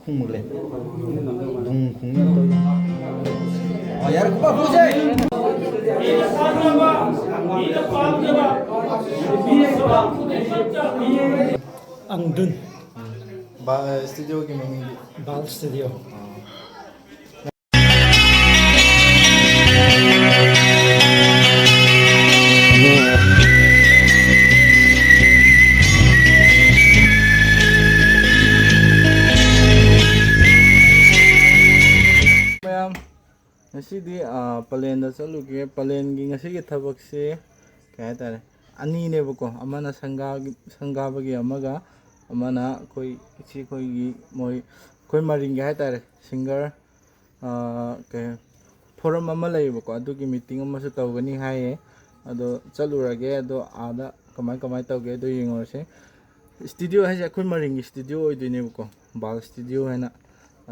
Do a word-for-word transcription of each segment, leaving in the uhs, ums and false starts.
ꯈꯨꯝꯃꯨꯛꯂꯦ꯫ ꯗꯨꯡ ꯈꯨꯝꯃꯦ ꯇꯧꯔꯤ꯫ ꯑ, ꯌꯥꯔꯦ, ꯈꯨꯄꯥꯛ ꯈꯨꯁꯦ! ꯑꯪꯗꯨꯟ꯫ ꯕꯥ-, ꯁ꯭ꯇꯨꯗꯤꯑꯣꯒꯤ ꯃꯃꯤꯡꯗꯤ? ꯕꯥꯜ ꯁ꯭ꯇꯨꯗꯤꯑꯣ꯫ ꯃꯌꯥꯝ, ꯉꯁꯤꯗꯤ, ꯑ, ꯄꯂꯦꯟꯗ ꯆꯠꯂꯨꯒꯦ꯫ ꯄꯂꯦꯟꯒꯤ ꯉꯁꯤꯒꯤ ꯊꯕꯛꯁꯦ ꯀꯩ ꯍꯥꯏꯇꯥꯔꯦ, ꯑꯅꯤꯅꯦꯕꯀꯣ꯫ ꯑꯃꯅ ꯁꯪꯒꯥꯒꯤ, ꯁꯪꯒꯥꯕꯒꯤ ꯑꯃꯒ, ꯑꯃꯅ ꯑꯩꯈꯣꯏ ꯏꯆꯦꯈꯣꯏꯒꯤ, ꯃꯣꯏ, ꯑꯩꯈꯣꯏ ꯃꯔꯤꯡꯒꯤ ꯍꯥꯏꯇꯥꯔꯦ, ꯁꯤꯡꯒꯔ, ꯑ, ꯀꯩ, ꯐꯣꯔꯝ ꯑꯃ ꯂꯩꯌꯦꯕꯀꯣ, ꯑꯗꯨꯒꯤ ꯃꯤꯇꯤꯡ ꯑꯃꯁꯨ ꯇꯧꯒꯅꯤ ꯍꯥꯏꯌꯦ꯫ ꯑꯗꯣ ꯆꯠꯂꯨꯔꯒꯦ, ꯑꯗꯣ ꯑꯥꯗ ꯀꯃꯥꯏ ꯀꯃꯥꯏ ꯇꯧꯒꯦ ꯑꯗꯣ ꯌꯦꯡꯉꯨꯔꯁꯦ꯫ ꯁ꯭ꯇꯨꯗꯤꯑꯣ ꯍꯥꯏꯁꯦ ꯑꯩꯈꯣꯏ ꯃꯔꯤꯡꯒꯤ ꯁ꯭ꯇꯨꯗꯤꯑꯣ ꯑꯣꯏꯗꯣꯏꯅꯦꯕꯀꯣ, ꯕꯥꯜ ꯁ꯭ꯇꯨꯗꯤꯑꯣ ꯍꯥꯏꯅ꯫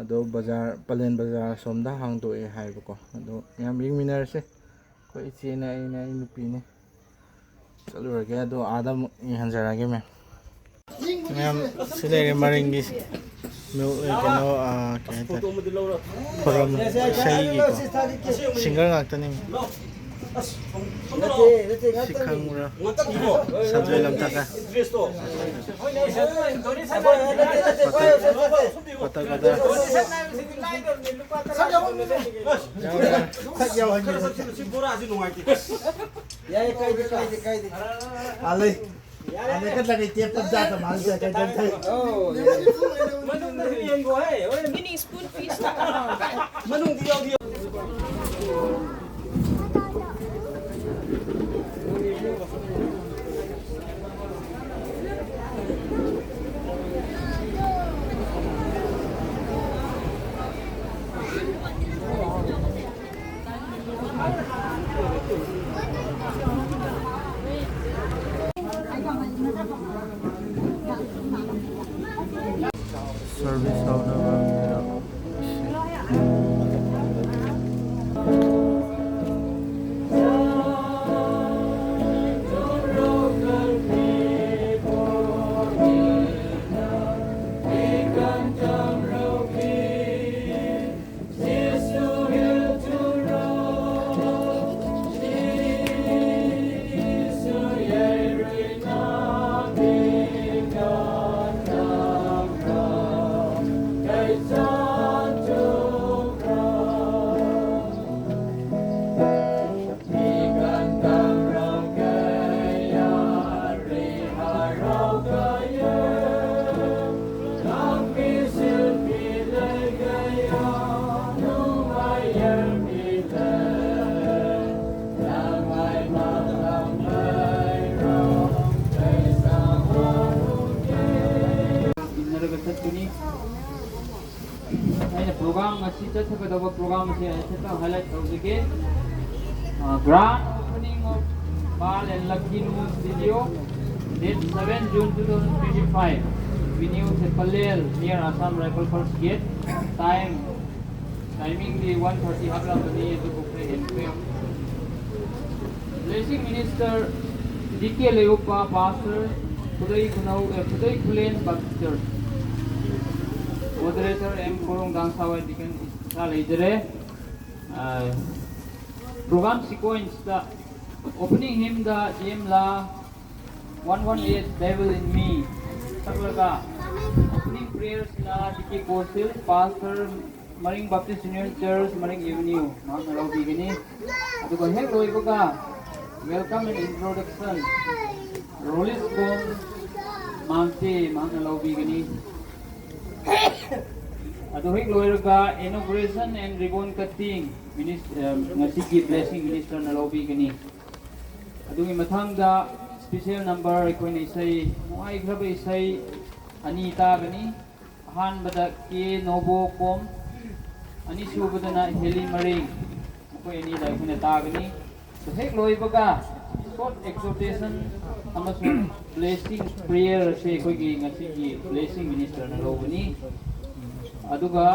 ꯑꯗꯣ ꯕꯖꯥꯔ, ꯄꯂꯦꯟ ꯕꯖꯥꯔ ꯑꯁꯣꯝꯗ ꯍꯥꯡꯗꯣꯛꯑꯦ ꯍꯥꯏꯕꯀꯣ꯫ ꯑꯗꯣ ꯃꯌꯥꯝ ꯌꯦꯡꯃꯤꯟꯅꯔꯁꯦ꯫ ꯑꯩꯈꯣꯏ ꯏꯆꯦꯅꯦ, ꯑꯩꯅꯦ, ꯑꯩ ꯅꯨꯄꯤꯅꯦ꯫ ꯆꯠꯂꯨꯔꯒꯦ, ꯑꯗꯣ ꯑꯥꯗ ꯑꯃꯨꯛ ꯌꯦꯡꯍꯟꯖꯔꯛꯑꯒꯦ, ꯃꯦꯝ꯫ ꯃꯦꯝ, ꯁꯤ ꯂꯩꯔꯦ ꯃꯔꯤꯡꯒꯤ ꯃꯤꯜ-, ꯀꯩꯅꯣ, ꯑꯥ, ꯀꯩ ꯍꯥꯏꯇꯥꯔꯦ, ꯐꯣꯔꯝ ꯏꯁꯩꯒꯤꯀꯣ꯫ ꯁꯤꯡꯒꯔ ꯉꯥꯛꯇꯅꯤ, ꯃꯦꯝ꯫ ꯁꯤ ꯈꯪꯕ꯭ꯔꯥ? ꯁꯟꯖꯣꯏ ꯂꯝꯊꯥꯀ꯫ ꯀꯣꯇꯥ ꯀꯣꯇꯥ꯫ ꯌꯥꯎꯔꯦ, ꯌꯥꯎꯔꯦ꯫ ꯁꯛ ꯌꯥꯎꯍꯟꯒꯦ, ꯁꯛ ꯌꯥꯎꯍꯟꯒꯦ꯫ ꯌꯥꯏ, ꯀꯥꯏꯗꯦ, ꯀꯥꯏꯗꯦ, ꯀꯥꯏꯗꯦ꯫ ꯑꯥ, ꯂꯩ꯫ ꯑꯥ, ꯂꯩ, ꯀꯠ ꯂꯒꯩ, ꯇꯦꯞ ꯇꯞ ꯖꯥꯠ ꯃꯥꯜꯂꯤ, ꯁꯦ, ꯀꯩ, ꯀꯩ, ꯀꯩ꯫ ꯃꯅꯨꯡꯗꯁꯨ ꯌꯦꯡꯒꯣ, ꯍꯦ, ꯍꯣꯔꯦꯟ꯫ ꯃꯤꯅꯤ ꯁ꯭ꯄꯨꯟ ꯐꯤꯁ꯫ ꯃꯅꯨꯡꯗꯤ ꯌꯥꯎꯗꯤ ꯌꯥꯎ-꯫ ꯁꯔꯚꯤꯁ ꯍꯧꯅꯕ꯫ ꯏꯟꯅꯔꯒ ꯆꯠꯀꯅꯤ꯫ ꯑꯩꯅ program ꯉꯁꯤ ꯆꯠꯊꯒꯗꯧꯕ program ꯑꯁꯦ ꯑꯩ ꯈꯤꯇꯪ highlight ꯇꯧꯖꯒꯦ꯫ ꯑ, grand opening of Pal and Lucky Moon Studio, date seven June two thousand twenty-five, venue say Pallel, near Assam Rifle Force Gate, time, timing D one thirty ꯍꯥꯞꯂꯝꯕꯅꯤ, ꯑꯗꯨꯕꯨ ꯈꯔ ꯍꯦꯟꯈ꯭ꯔꯦ꯫ Blessing Minister D K ꯂꯩꯎꯄꯥ, Pastor, ꯈꯨꯗꯩ ꯈꯨꯅꯧ, ꯑꯦ, ꯈꯨꯗꯩ ꯈꯨꯂꯦꯟ Baptist Church, Moderator M ꯈꯣꯏꯔꯣꯡ ꯗꯥꯡꯁꯥꯋꯥꯏ, Deacon ꯏꯁꯥ ꯂꯩꯖꯔꯦ꯫ ꯑ, program sequence ꯇ opening hymn ꯗ D M ꯂꯥ, One One Eight Devil in Me ꯁꯛꯂꯒ, opening prayers ꯅ D K ꯀꯣꯁꯤꯜ, Pastor, ꯃꯔꯤꯡ Baptist Union Church, ꯃꯔꯤꯡ Avenue, ꯃꯍꯥꯛꯅ ꯂꯧꯕꯤꯒꯅꯤ꯫ ꯑꯗꯨꯒ ꯍꯦꯛ ꯂꯣꯏꯕꯒ welcome and introduction, Rolis Bom Mangte, ꯃꯍꯥꯛꯅ ꯂꯧꯕꯤꯒꯅꯤ꯫ ꯑꯗꯨ ꯍꯦꯛ ꯂꯣꯏꯔꯒ inauguration and ribbon cutting, minis-, ꯑ, ꯉꯁꯤꯒꯤ Blessing Minister ꯅ ꯂꯧꯕꯤꯒꯅꯤ꯫ ꯑꯗꯨꯒꯤ ꯃꯊꯪꯗ special number ꯑꯩꯈꯣꯏꯅ ꯏꯁꯩ, ꯅꯨꯡꯉꯥꯏꯈ꯭ꯔꯕ ꯏꯁꯩ ꯑꯅꯤ ꯇꯥꯒꯅꯤ꯫ ꯑꯍꯥꯟꯕꯗ ꯀꯦ ꯅꯣꯕꯣꯀꯣꯝ, ꯑꯅꯤꯁꯨꯕꯗꯅ ꯍꯦꯂꯤ ꯃꯔꯤꯡ, ꯃꯈꯣꯏ ꯑꯅꯤꯗ ꯑꯩꯈꯣꯏꯅ ꯇꯥꯒꯅꯤ꯫ ꯑꯗꯨ ꯍꯦꯛ ꯂꯣꯏꯕꯒ short exhortation ꯑꯃꯁꯨꯡ blessing prayer ꯑꯁꯤ ꯑꯩꯈꯣꯏꯒꯤ ꯉꯁꯤꯒꯤ Blessing Minister ꯅ ꯂꯧꯒꯅꯤ꯫ ꯑꯗꯨꯒ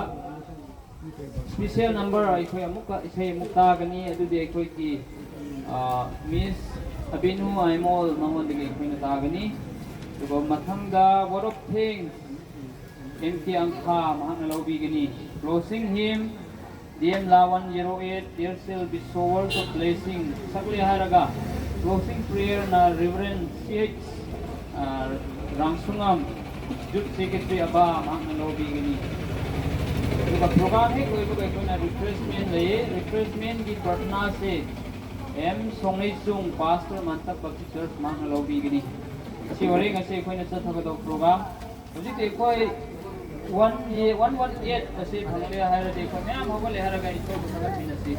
special number ꯑꯩꯈꯣꯏ ꯑꯃꯨꯛꯀ ꯏꯁꯩ ꯑꯃꯨꯛ ꯇꯥꯒꯅꯤ, ꯑꯗꯨꯗꯤ ꯑꯩꯈꯣꯏꯒꯤ, ꯑ, Miss ꯑꯕꯤꯅꯨ ꯑꯥꯏꯃꯣꯜ, ꯃꯉꯣꯟꯗꯒꯤ ꯑꯩꯈꯣꯏꯅ ꯇꯥꯒꯅꯤ꯫ ꯑꯗꯨꯒ ꯃꯊꯪꯗ Word of Thanks, M T Angkha ꯃꯍꯥꯛꯅ ꯂꯧꯕꯤꯒꯅꯤ꯫ Closing hymn, D M La one zero eight, There Shall Be Showers of Blessing ꯁꯛꯂꯦ ꯍꯥꯏꯔꯒ closing prayer ꯅ Reverend C H, ꯑ, ꯔꯥꯡꯁꯨꯉꯝ, Youth Secretary ꯑꯕꯥ ꯃꯍꯥꯛꯅ ꯂꯧꯕꯤꯒꯅꯤ꯫ ꯑꯗꯨꯒ program ꯍꯦꯛ ꯂꯣꯏꯕꯒ ꯑꯩꯈꯣꯏꯅ refreshment ꯂꯩꯌꯦ꯫ Refreshment ꯀꯤ ꯄ꯭ꯔꯊꯅꯥꯁꯦ M ꯁꯣꯡꯅꯩꯆꯨꯡ, Pastor ꯃꯟꯇꯞ Baptist Church ꯃꯍꯥꯛꯅ ꯂꯧꯕꯤꯒꯅꯤ꯫ ꯁꯤ ꯑꯣꯏꯔꯦ ꯉꯁꯤ ꯑꯩꯈꯣꯏꯅ ꯆꯠꯊꯒꯗꯧꯕ program꯫ ꯍꯧꯖꯤꯛꯇꯤ ꯑꯩꯈꯣꯏ one A, one one eight ꯑꯁꯤ ꯐꯪꯂꯦ ꯍꯥꯏꯔꯗꯤ ꯑꯩꯈꯣꯏ ꯃꯌꯥꯝ ꯍꯧꯒꯠꯂꯦ ꯍꯥꯏꯔꯒ ꯏꯁꯣꯔꯕꯨ ꯊꯥꯒꯠꯃꯤꯟꯅꯁꯤ꯫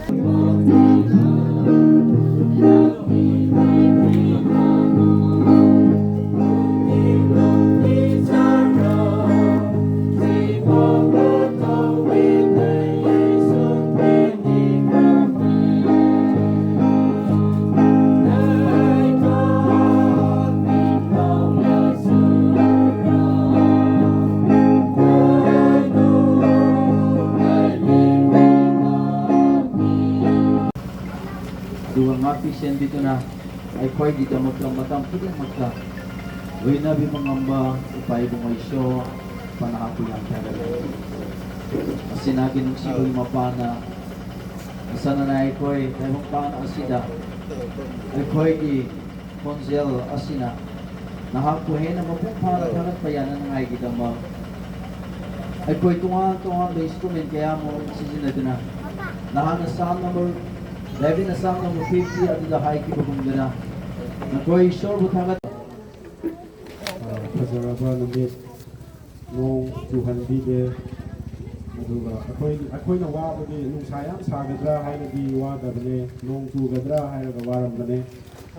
ꯑꯗꯨꯒ ꯉꯥꯛꯄꯤ ꯁꯦꯟꯕꯤꯗꯨꯅ ꯑꯩꯈꯣꯏꯒꯤꯗꯃꯛꯇ ꯃꯇꯝ ꯈꯨꯗꯤꯡꯃꯛꯇ ꯂꯣꯏꯅꯕꯤꯕ ꯉꯝꯕ ꯏꯄꯥ ꯏꯕꯨꯡꯉꯣ ꯏꯁꯣꯔ, ꯅꯍꯥꯛꯄꯨ ꯌꯥꯝ ꯊꯥꯒꯠꯂꯤ꯫ ꯃꯁꯤꯅ ꯅꯨꯡꯁꯤꯕꯒꯤ ꯃꯄꯥꯅ ꯃꯁꯥꯅ ꯑꯩꯈꯣꯏ ꯇꯥꯏꯕꯪꯄꯥꯟ ꯑꯁꯤꯗ ꯑꯩꯈꯣꯏꯒꯤ ꯈꯣꯟꯖꯦꯜ ꯑꯁꯤꯅ ꯅꯍꯥꯛꯄꯨ ꯍꯦꯟꯅ ꯃꯄꯨꯡ ꯐꯥꯅ ꯊꯥꯒꯠꯄ ꯌꯥꯅꯅꯉꯥꯏꯒꯤꯗꯃꯛ ꯑꯩꯈꯣꯏ ꯇꯣꯉꯥꯟ ꯇꯣꯉꯥꯟꯕ instrument ꯀꯌꯥ ꯑꯃ ꯁꯤꯖꯤꯟꯅꯗꯨꯅ ꯅꯍꯥꯛꯅ Psalm number, ꯗꯥꯕꯤꯗꯅ Psalm number fifty ꯑꯗꯨꯗ ꯍꯥꯏꯈꯤꯕꯒꯨꯝꯗꯨꯅ ꯅꯈꯣꯏ ꯏꯁꯣꯔꯕꯨ ꯊꯥꯒꯠ ꯐꯖꯔꯕ ꯅꯨꯃꯤꯠ, ꯅꯣꯡ ꯆꯨꯍꯟꯕꯤꯗꯦ꯫ ꯑꯗꯨꯒ ꯑꯩꯈꯣꯏ, ꯑꯩꯈꯣꯏꯅ ꯋꯥꯕꯗꯤ ꯅꯨꯡꯁꯥ ꯌꯥꯝ ꯁꯥꯒꯗ꯭ꯔꯥ ꯍꯥꯏꯅꯗꯤ ꯋꯥꯗꯕꯅꯦ, ꯅꯣꯡ ꯆꯨꯒꯗ꯭ꯔꯥ ꯍꯥꯏꯔꯒ ꯋꯥꯔꯝꯕꯅꯦ꯫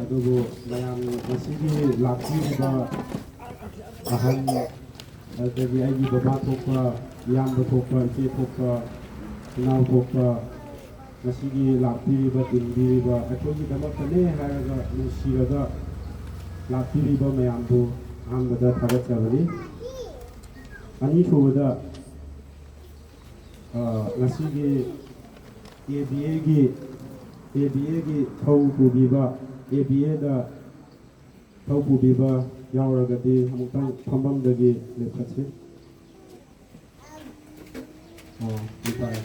ꯑꯗꯨꯕꯨ ꯃꯌꯥꯝ ꯉꯁꯤꯒꯤ ꯂꯥꯛꯄꯤꯔꯤꯕ ꯑꯍꯟ, ꯑꯗꯒꯤ ꯑꯩꯒꯤ ꯕꯕꯥ ꯊꯣꯛꯄ, ꯏꯌꯥꯝꯕ ꯊꯣꯛꯄ, ꯏꯆꯦ ꯊꯣꯛꯄ, ꯏꯅꯥꯎ ꯊꯣꯛꯄ, ꯉꯁꯤꯒꯤ ꯂꯥꯛꯄꯤꯔꯤꯕ, ꯇꯤꯟꯕꯤꯔꯤꯕ ꯑꯩꯈꯣꯏꯒꯤꯗꯃꯛꯇꯅꯦ ꯍꯥꯏꯔꯒ ꯅꯨꯡꯁꯤꯔꯒ ꯂꯥꯛꯄꯤꯔꯤꯕ ꯃꯌꯥꯝꯕꯨ ꯑꯍꯥꯟꯕꯗ ꯊꯥꯒꯠꯆꯕꯅꯤ꯫ ꯑꯅꯤꯁꯨꯕꯗ, ꯑ, ꯉꯁꯤꯒꯤ A B A ꯒꯤ, A B A ꯒꯤ ꯊꯧ ꯄꯨꯕꯤꯕ, A B A ꯗ ꯊꯧ ꯄꯨꯕꯤꯕ ꯌꯥꯎꯔꯒꯗꯤ ꯑꯃꯨꯛꯇꯪ ꯐꯝꯐꯝꯗꯒꯤ ꯂꯦꯞꯈꯠꯁꯤ꯫ ꯑꯣ, ꯇꯥꯏ꯫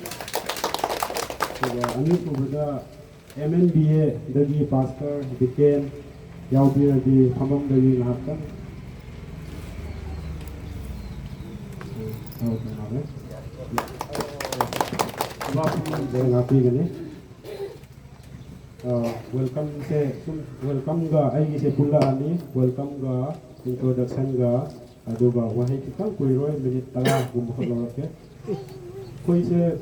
ꯑꯗꯨꯒ ꯑꯅꯤꯁꯨꯕꯗ ꯑꯦꯝ ꯑꯦꯟ ꯕꯤ ꯑꯦꯗꯒꯤ ꯄꯥꯁꯇꯔ ꯗꯤꯀꯦꯟ ꯌꯥꯎꯕꯤꯔꯗꯤ ꯐꯝꯐꯝꯗꯒꯤ ꯉꯥꯏꯍꯥꯛꯇꯪ ꯇꯧꯔꯛꯄ ꯃꯥꯜꯂꯦ꯫ ꯉꯥꯛꯄꯤꯒꯅꯤ꯫ ꯑ, ꯋꯦꯜꯀꯝꯁꯦ ꯁꯨꯝ, ꯋꯦꯜꯀꯝꯒ ꯑꯩꯒꯤꯁꯦ ꯄꯨꯜꯂꯛꯑꯅꯤ꯫ ꯋꯦꯜꯀꯝꯒ ꯏꯟꯇ꯭ꯔꯣꯗꯛꯁꯟꯒ, ꯑꯗꯨꯒ ꯋꯥꯍꯩ ꯈꯤꯇꯪ ꯀꯨꯏꯔꯣꯏ, ꯃꯤꯅꯤꯠ ꯇꯔꯥꯒꯨꯝꯕ ꯈꯛ ꯂꯧꯔꯛꯀꯦ꯫ ꯑꯩꯈꯣꯏꯁꯦ,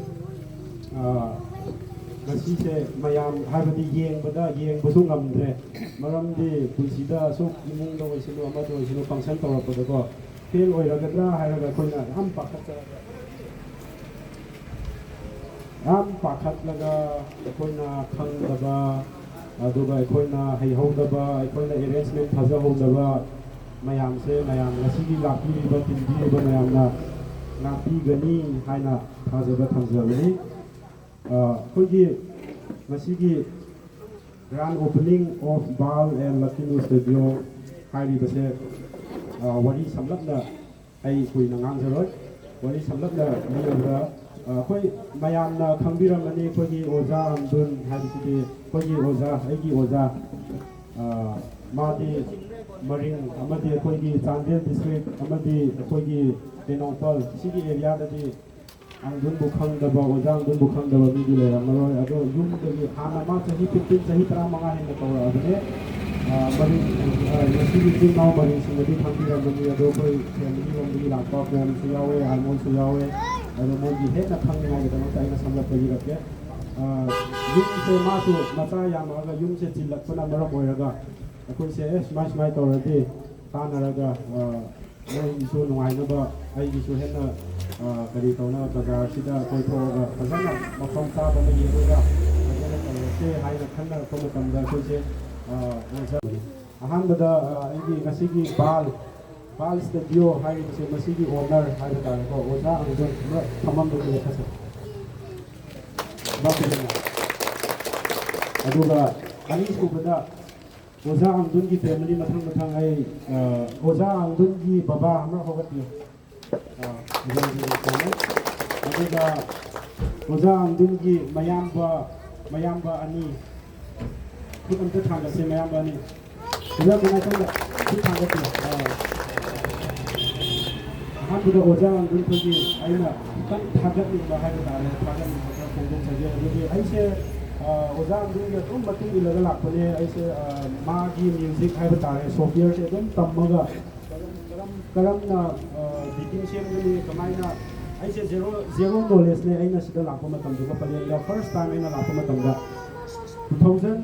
ꯑ, ꯉꯁꯤꯁꯦ ꯃꯌꯥꯝ, ꯍꯥꯏꯕꯗꯤ ꯌꯦꯡꯕꯗ, ꯌꯦꯡꯕꯁꯨ ꯉꯝꯗ꯭ꯔꯦ꯫ ꯃꯔꯝꯗꯤ ꯄꯨꯟꯁꯤꯗ ꯑꯁꯨꯛ ꯏꯃꯨꯡꯗ ꯑꯣꯏꯁꯅꯨ, ꯑꯃꯗ ꯑꯣꯏꯁꯅꯨ, ꯐꯪꯁꯟ ꯇꯧꯔꯛꯄꯗꯀꯣ, ꯐꯦꯜ ꯑꯣꯏꯔꯒꯗ꯭ꯔꯥ ꯍꯥꯏꯔꯒ ꯑꯩꯈꯣꯏꯅ ꯌꯥꯝ ꯄꯥꯈꯠꯆꯔꯒ, ꯌꯥꯝ ꯄꯥꯈꯠꯂꯒ, ꯑꯩꯈꯣꯏꯅ ꯈꯪꯗꯕ, ꯑꯗꯨꯒ ꯑꯩꯈꯣꯏꯅ ꯍꯩꯍꯧꯗꯕ, ꯑꯩꯈꯣꯏꯅ ꯑꯦꯔꯦꯟꯖꯃꯦꯟ ꯐꯖꯍꯧꯗꯕ ꯃꯌꯥꯝꯁꯦ, ꯃꯌꯥꯝ ꯉꯁꯤꯒꯤ ꯂꯥꯛꯄꯤꯔꯤꯕ, ꯇꯤꯟꯕꯤꯔꯤꯕ ꯃꯌꯥꯝꯅ ꯉꯥꯛꯄꯤꯒꯅꯤ ꯍꯥꯏꯅ ꯊꯥꯖꯕ ꯊꯝꯖꯕꯅꯤ꯫ ꯑ, ꯑꯩꯈꯣꯏꯒꯤ ꯉꯁꯤꯒꯤ Grand Opening of Bal and Lucky Nush Studio ꯍꯥꯏꯔꯤꯕꯁꯦ, ꯑ, ꯋꯥꯔꯤ ꯁꯝꯂꯞꯅ ꯑꯩ ꯀꯨꯏꯅ ꯉꯥꯡꯖꯔꯣꯏ꯫ ꯋꯥꯔꯤ ꯁꯝꯂꯞꯅ ꯂꯤꯔꯕꯗ, ꯑ, ꯑꯩꯈꯣꯏ ꯃꯌꯥꯝꯅ ꯈꯪꯕꯤꯔꯝꯃꯅꯤ, ꯑꯩꯈꯣꯏꯒꯤ ꯑꯣꯖꯥ ꯑꯝꯗꯨꯟ ꯍꯥꯏꯕꯁꯤꯗꯤ ꯑꯩꯈꯣꯏꯒꯤ ꯑꯣꯖꯥ, ꯑꯩꯒꯤ ꯑꯣꯖꯥ, ꯑ, ꯃꯥꯗꯤ ꯃꯔꯤꯡ ꯑꯃꯗꯤ ꯑꯩꯈꯣꯏꯒꯤ ꯆꯥꯟꯗꯦꯜ ꯗꯤꯁꯇ꯭ꯔꯤꯛ ꯑꯃꯗꯤ ꯑꯩꯈꯣꯏꯒꯤ ꯇꯦꯡꯅꯧꯄꯜ ꯁꯤꯒꯤ ꯑꯦꯔꯤꯌꯥꯗꯗꯤ ꯑꯝꯗꯨꯟꯕꯨ ꯈꯪꯗꯕ, ꯑꯣꯖꯥ ꯑꯝꯗꯨꯟꯕꯨ ꯈꯪꯗꯕ ꯃꯤꯗꯤ ꯂꯩꯔꯝꯃꯔꯣꯏ꯫ ꯑꯗꯣ ꯌꯨꯝꯗꯒꯤ ꯍꯥꯟꯅ ꯃꯥ ꯆꯍꯤ ꯐꯤꯐꯇꯤꯟ, ꯆꯍꯤ ꯇꯔꯥꯃꯉꯥ ꯍꯦꯟꯅ ꯀꯧꯔꯛꯑꯕꯅꯦ꯫ ꯑ, ꯃꯔꯤꯡ, ꯑ, ꯉꯁꯤꯒꯤ ꯏꯆꯤꯜ ꯏꯅꯥꯎ ꯃꯔꯤꯡꯁꯤꯡꯅꯗꯤ ꯈꯪꯕꯤꯔꯝꯃꯅꯤ, ꯑꯗꯣ ꯑꯩꯈꯣꯏ ꯐꯦꯃꯤꯂꯤ ꯂꯣꯝꯗꯒꯤ ꯂꯥꯛꯄ ꯀꯣꯝꯁꯨ ꯌꯥꯎꯋꯦ, ꯑꯥꯏꯃꯣꯟꯁꯨ ꯌꯥꯎꯋꯦ꯫ ꯑꯗꯣ ꯃꯣꯏꯒꯤ ꯍꯦꯟꯅ ꯈꯪꯅꯤꯡꯉꯥꯏꯒꯤꯗꯃꯛꯇ ꯑꯩꯅ ꯁꯝꯂꯞꯄ ꯏꯔꯛꯀꯦ꯫ ꯑ, ꯌꯨꯝꯁꯦ ꯃꯥꯁꯨ ꯃꯆꯥ ꯌꯥꯝꯃꯛꯑꯒ ꯌꯨꯝꯁꯦ ꯆꯤꯜꯂꯛꯄꯅ ꯃꯔꯝ ꯑꯣꯏꯔꯒ ꯑꯩꯈꯣꯏꯁꯦ, "ꯑꯦ, ꯁꯨꯃꯥꯏ ꯁꯨꯃꯥꯏ ꯇꯧꯔꯗꯤ" ꯇꯥꯟꯅꯔꯒ, ꯑ, ꯃꯣꯏꯒꯤꯁꯨ ꯅꯨꯡꯉꯥꯏꯅꯕ, ꯑꯩꯒꯤꯁꯨ ꯍꯦꯟꯅ, ꯑ, ꯀꯔꯤ ꯇꯧꯅꯕ, ꯕꯖꯥꯔꯁꯤꯗ ꯀꯣꯏꯊꯣꯛꯑꯒ ꯐꯖꯅ ꯃꯐꯝ ꯆꯥꯕ ꯑꯃ ꯌꯦꯡꯉꯒ ꯐꯖꯅ ꯇꯧꯔꯁꯦ ꯍꯥꯏꯅ ꯈꯟꯅꯔꯛꯄ ꯃꯇꯝꯗ ꯑꯩꯈꯣꯏꯁꯦ, ꯑ, ꯑꯣꯖꯥ, ꯑꯍꯥꯟꯕꯗ, ꯑ, ꯑꯩꯒꯤ ꯉꯁꯤꯒꯤ ꯕꯥꯜ, ꯕꯥꯜ ꯁ꯭ꯇꯨꯗꯤꯑꯣ ꯍꯥꯏꯔꯤꯕꯁꯦ ꯃꯁꯤꯒꯤ ꯑꯣꯅꯔ ꯍꯥꯏꯕ ꯇꯥꯔꯦꯀꯣ, ꯑꯣꯖꯥ ꯑꯝꯗꯨꯟ ꯑꯃ ꯐꯝꯐꯝꯗ ꯂꯦꯞꯄꯁꯦ꯫ ꯑꯗꯨꯒ ꯑꯅꯤꯁꯨꯕꯗ ꯑꯣꯖꯥ ꯑꯝꯗꯨꯟꯒꯤ ꯐꯦꯃꯤꯂꯤ ꯃꯊꯪ ꯃꯊꯪ ꯑꯩ, ꯑ, ꯑꯣꯖꯥ ꯑꯝꯗꯨꯟꯒꯤ ꯕꯕꯥ ꯑꯃ ꯍꯧꯒꯠꯄꯤꯌꯨ꯫ ꯑ, ꯑꯣꯖꯥ ꯑꯝꯗꯨꯟꯒꯤ ꯐꯦꯃꯤꯂꯤ꯫ ꯑꯗꯨꯒ ꯑꯣꯖꯥ ꯑꯪꯗꯨꯟꯒꯤ ꯃꯌꯥꯝꯕ, ꯃꯌꯥꯝꯕ ꯑꯅꯤ, ꯈꯨꯠ ꯑꯝꯇ ꯊꯥꯡꯒꯠꯁꯦ, ꯃꯌꯥꯝꯕ ꯑꯅꯤ꯫ ꯑꯣꯖꯥ ꯀꯅꯥ ꯆꯪꯕ? ꯈꯨꯠ ꯊꯥꯡꯒꯠꯄꯤꯌꯨ꯫ ꯑꯥ꯫ ꯑꯍꯥꯟꯕꯗ ꯑꯣꯖꯥ ꯑꯪꯗꯨꯟ ꯑꯩꯈꯣꯏꯒꯤ ꯑꯩꯅ ꯈꯤꯇꯪ ꯊꯥꯒꯠꯅꯤꯡꯕ ꯍꯥꯏꯕ ꯇꯥꯔꯦ, ꯊꯥꯒꯠꯅꯤꯡꯕ ꯈꯔ ꯐꯣꯡꯗꯣꯛꯆꯒꯦ꯫ ꯑꯗꯨꯗꯤ ꯑꯩꯁꯦ, ꯑꯥ, ꯑꯣꯖꯥ ꯑꯪꯗꯨꯟꯒꯤ ꯑꯗꯨꯝ ꯃꯇꯨꯡ ꯏꯜꯂꯒ ꯂꯥꯛꯄꯅꯦ꯫ ꯑꯩꯁꯦ, ꯑꯥ, ꯃꯥꯒꯤ ꯃ꯭ꯌꯨꯖꯤꯛ ꯍꯥꯏꯕ ꯇꯥꯔꯦ, ꯁꯣꯐꯋꯦꯌꯔꯁꯦ ꯑꯗꯨꯝ ꯇꯝꯃꯒ ꯀꯔꯝ, ꯀꯔꯝ, ꯀꯔꯝꯅ, ꯑꯥ, ꯕꯤꯇꯤꯡ ꯁꯦꯝꯒꯅꯤ, ꯀꯃꯥꯏꯅ, ꯑꯩꯁꯦ ꯖꯦꯔꯣ, ꯖꯦꯔꯣ ꯅꯣꯂꯦꯖꯅꯦ ꯑꯩꯅ ꯁꯤꯗ ꯂꯥꯛꯄ ꯃꯇꯝꯗꯀꯣ, ꯄꯂꯦꯟꯗ ꯐꯥꯔꯁ ꯇꯥꯏꯝ ꯑꯩꯅ ꯂꯥꯛꯄ ꯃꯇꯝꯗ꯫ Two thousand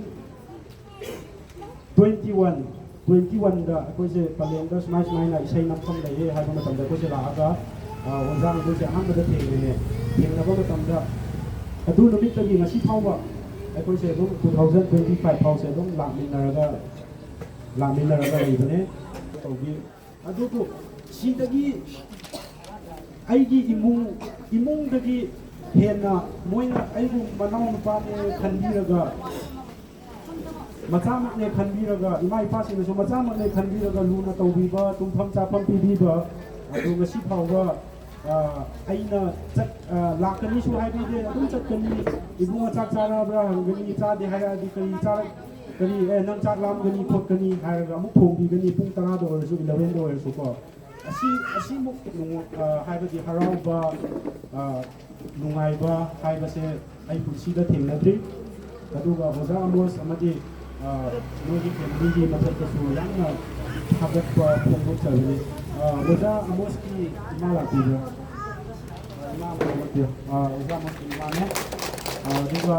twenty one, twenty ꯋꯥꯟꯗ ꯑꯩꯈꯣꯏꯁꯦ ꯄꯂꯦꯟꯗ ꯁꯨꯃꯥꯏ ꯁꯨꯃꯥꯏꯅ ꯏꯁꯩ ꯅꯝꯐꯝ ꯂꯩꯌꯦ ꯍꯥꯏꯕ ꯃꯇꯝꯗ ꯑꯩꯈꯣꯏꯁꯦ ꯂꯥꯛꯑꯒ, ꯑ, ꯑꯣꯖꯥ ꯑꯩꯈꯣꯏꯁꯦ ꯑꯍꯥꯟꯕꯗ ꯊꯦꯡꯅꯩꯌꯦ꯫ ꯊꯦꯡꯅꯕ ꯃꯇꯝꯗ ꯑꯗꯨ ꯅꯨꯃꯤꯠꯇꯒꯤ ꯉꯁꯤ ꯐꯥꯎꯕ ꯑꯩꯈꯣꯏꯁꯦ ꯑꯗꯨꯝ ꯇꯨ ꯊꯥꯎꯖꯟ ꯇ꯭ꯋꯦꯟꯇꯤ ꯐꯥꯏꯚ ꯐꯥꯎꯁꯦ ꯑꯗꯨꯝ ꯂꯥꯛꯃꯤꯟꯅꯔꯒ, ꯂꯥꯛꯃꯤꯟꯅꯔꯒ ꯂꯩꯕꯅꯦ꯫ ꯇꯧꯕꯤ꯫ ꯑꯗꯨꯕꯨ ꯁꯤꯗꯒꯤ ꯑꯩꯒꯤ ꯏꯃꯨꯡ, ꯏꯃꯨꯡꯗꯒꯤ ꯍꯦꯟꯅ ꯃꯣꯏꯅ ꯑꯩꯕꯨ ꯃꯅꯥꯎ ꯅꯨꯄꯥꯅꯦ ꯈꯟꯕꯤꯔꯒ, ꯃꯆꯥꯃꯛꯅꯦ ꯈꯟꯕꯤꯔꯒ, ꯏꯃꯥ ꯏꯄꯥꯁꯤꯡꯅꯁꯨ ꯃꯆꯥꯃꯛꯅꯦ ꯈꯟꯕꯤꯔꯒ ꯂꯨꯅ ꯇꯧꯕꯤꯕ, ꯇꯨꯝꯐꯝ ꯆꯥꯐꯝ ꯄꯤꯕꯤꯕ, ꯑꯗꯨ ꯉꯁꯤ ꯐꯥꯎꯕ, ꯑ, ꯑꯩꯅ ꯆꯠ-, ꯑ, ꯂꯥꯛꯀꯅꯤꯁꯨ ꯍꯥꯏꯕꯤꯗꯦ, ꯑꯗꯨꯝ ꯆꯠꯀꯅꯤ꯫ ꯏꯕꯨꯡꯉꯣ ꯆꯥꯛ ꯆꯥꯔꯕ꯭ꯔꯥ ꯍꯪꯒꯅꯤ, ꯆꯥꯗꯦ ꯍꯥꯏꯔꯛꯑꯗꯤ ꯀꯔꯤ ꯆꯥꯔꯛ-, ꯀꯔꯤ, "ꯑꯦ, ꯅꯪ ꯆꯥꯛ ꯂꯥꯝꯒꯅꯤ ꯈꯣꯠꯀꯅꯤ" ꯍꯥꯏꯔꯒ ꯑꯃꯨꯛ ꯊꯣꯡꯕꯤꯒꯅꯤ, ꯄꯨꯡ ꯇꯔꯥꯗ ꯑꯣꯏꯔꯁꯨ, ꯏꯂꯚꯦꯟꯗ ꯑꯣꯏꯔꯁꯨꯀꯣ꯫ ꯑꯁꯤ, ꯑꯁꯤꯃꯨꯛ ꯅꯨꯡꯉ-, ꯑ, ꯍꯥꯏꯕꯗꯤ ꯍꯔꯥꯎꯕ, ꯑ, ꯅꯨꯡꯉꯥꯏꯕ ꯍꯥꯏꯕꯁꯦ ꯑꯩ ꯄꯨꯟꯁꯤꯗ ꯊꯦꯡꯅꯗ꯭ꯔꯤ꯫ ꯑꯗꯨꯒ ꯑꯣꯖꯥ ꯑꯃꯣꯁ ꯑꯃꯗꯤ, ꯑ, ꯃꯣꯏꯒꯤ ꯐꯦꯃꯤꯂꯤꯒꯤ ꯃꯊꯛꯇꯁꯨ ꯌꯥꯝꯅ ꯊꯥꯒꯠꯄ ꯐꯣꯡꯗꯣꯛꯆꯕꯅꯤ꯫ ꯑ, ꯑꯣꯖꯥ ꯑꯃꯣꯁꯀꯤ ꯏꯃꯥ ꯂꯥꯛꯄꯤꯕ꯭ꯔꯥ? ꯑ, ꯏꯃꯥ ꯑꯃ ꯂꯥꯛꯄꯤꯌꯨ꯫ ꯑ, ꯑꯣꯖꯥ ꯑꯃꯣꯁꯀꯤ ꯏꯃꯥꯅꯦ꯫ ꯑ, ꯑꯗꯨꯒ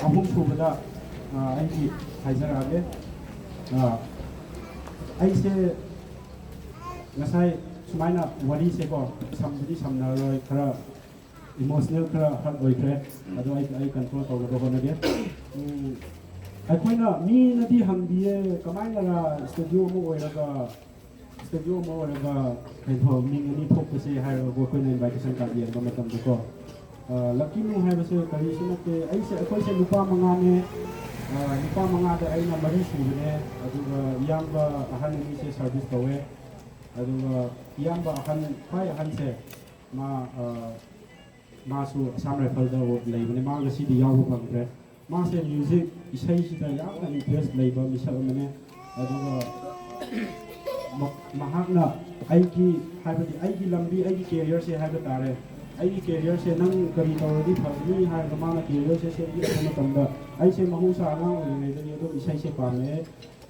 ꯑꯍꯨꯝ ꯁꯨꯕꯗ, ꯑ, ꯑꯩꯒꯤ ꯍꯥꯏꯖꯔꯛꯑꯒꯦ꯫ ꯑ, ꯑꯩꯁꯦ ꯉꯁꯥꯏ ꯁꯨꯃꯥꯏꯅ ꯋꯥꯔꯤꯁꯦꯀꯣ, ꯁꯝꯕꯗꯤ ꯁꯝꯅꯔꯔꯣꯏ, ꯈꯔ ꯏꯃꯣꯁꯅꯦꯜ ꯈꯔ ꯍꯔꯠ ꯑꯣꯏꯈ꯭ꯔꯦ꯫ ꯑꯗꯣ ꯑꯩ, ꯑꯩ ꯀꯟꯇ꯭ꯔꯣꯜ ꯇꯧꯅꯕ ꯍꯣꯠꯅꯒꯦ꯫ ꯎꯝ, ꯑꯩꯈꯣꯏꯅ, ꯃꯤꯅꯗꯤ ꯍꯪꯕꯤꯌꯦ, "ꯀꯃꯥꯏꯅꯔ ꯁ꯭ꯇꯨꯗꯤꯑꯣ ꯑꯃ ꯑꯣꯏꯔꯒ, ꯁ꯭ꯇꯨꯗꯤꯑꯣ ꯑꯃ ꯑꯣꯏꯔꯒ ꯀꯩꯅꯣ ꯃꯤꯡ ꯑꯅꯤ ꯊꯣꯛꯄꯁꯦ?" ꯍꯥꯏꯔꯒꯀꯣ, ꯑꯩꯈꯣꯏꯅ ꯏꯟꯚꯥꯏꯇꯦꯁꯟ ꯀꯥꯔꯗ ꯌꯦꯡꯕ ꯃꯇꯝꯗꯀꯣ꯫ ꯑ, ꯂꯛꯀꯤ ꯅꯨ ꯍꯥꯏꯕꯁꯦ ꯀꯔꯤꯁꯨ ꯅꯠꯇꯦ꯫ ꯑꯩꯁꯦ, ꯑꯩꯈꯣꯏꯁꯦ ꯅꯨꯄꯥ ꯃꯉꯥꯅꯦ꯫ ꯑ, ꯅꯨꯄꯥ ꯃꯉꯥꯗ ꯑꯩꯅ ꯃꯔꯤ ꯁꯨꯕꯅꯦ꯫ ꯑꯗꯨꯒ ꯏꯌꯥꯝꯕ ꯑꯍꯟ ꯑꯅꯤꯁꯦ ꯁꯔꯚꯤꯁ ꯇꯧꯋꯦ꯫ ꯑꯗꯨꯒ ꯏꯌꯥꯝꯕ ꯑꯍꯟ, ꯈ꯭ꯋꯥꯏ ꯑꯍꯟꯁꯦ, ꯃꯥ, ꯑ, ꯃꯥꯁꯨ ꯑꯁꯥꯝ ꯔꯥꯏꯐꯜꯗ ꯂꯩꯕꯅꯦ꯫ ꯃꯥ ꯉꯁꯤꯗꯤ ꯌꯥꯎꯕ ꯐꯪꯗ꯭ꯔꯦ꯫ ꯃꯥꯁꯦ ꯃ꯭ꯌꯨꯖꯤꯛ, ꯏꯁꯩꯁꯤꯗ ꯌꯥꯝꯅ ꯏꯟꯇꯔꯦꯁ ꯂꯩꯕ ꯃꯤꯁꯛ ꯑꯃꯅꯦ꯫ ꯑꯗꯨꯒ ꯃ-, ꯃꯍꯥꯛꯅ ꯑꯩꯒꯤ, ꯍꯥꯏꯕꯗꯤ ꯑꯩꯒꯤ ꯂꯝꯕꯤ, ꯑꯩꯒꯤ ꯀꯦꯔꯤꯌꯔꯁꯦ ꯍꯥꯏꯕ ꯇꯥꯔꯦ, ꯑꯩꯒꯤ ꯀꯦꯔꯤꯌꯔꯁꯦ ꯅꯪ ꯀꯔꯤ ꯇꯧꯔꯗꯤ ꯐꯒꯅꯤ ꯍꯥꯏꯔꯒ ꯃꯥꯅ ꯀꯦꯔꯤꯌꯔꯁꯦ ꯁꯦꯝꯕꯤꯔꯛꯄ ꯃꯇꯝꯗ, ꯑꯩꯁꯦ ꯃꯍꯧꯁꯥ ꯑꯉꯥꯡ ꯑꯣꯏꯔꯤꯉꯩꯗꯒꯤ ꯑꯗꯨꯝ ꯏꯁꯩꯁꯦ ꯄꯥꯝꯃꯛꯑꯦ꯫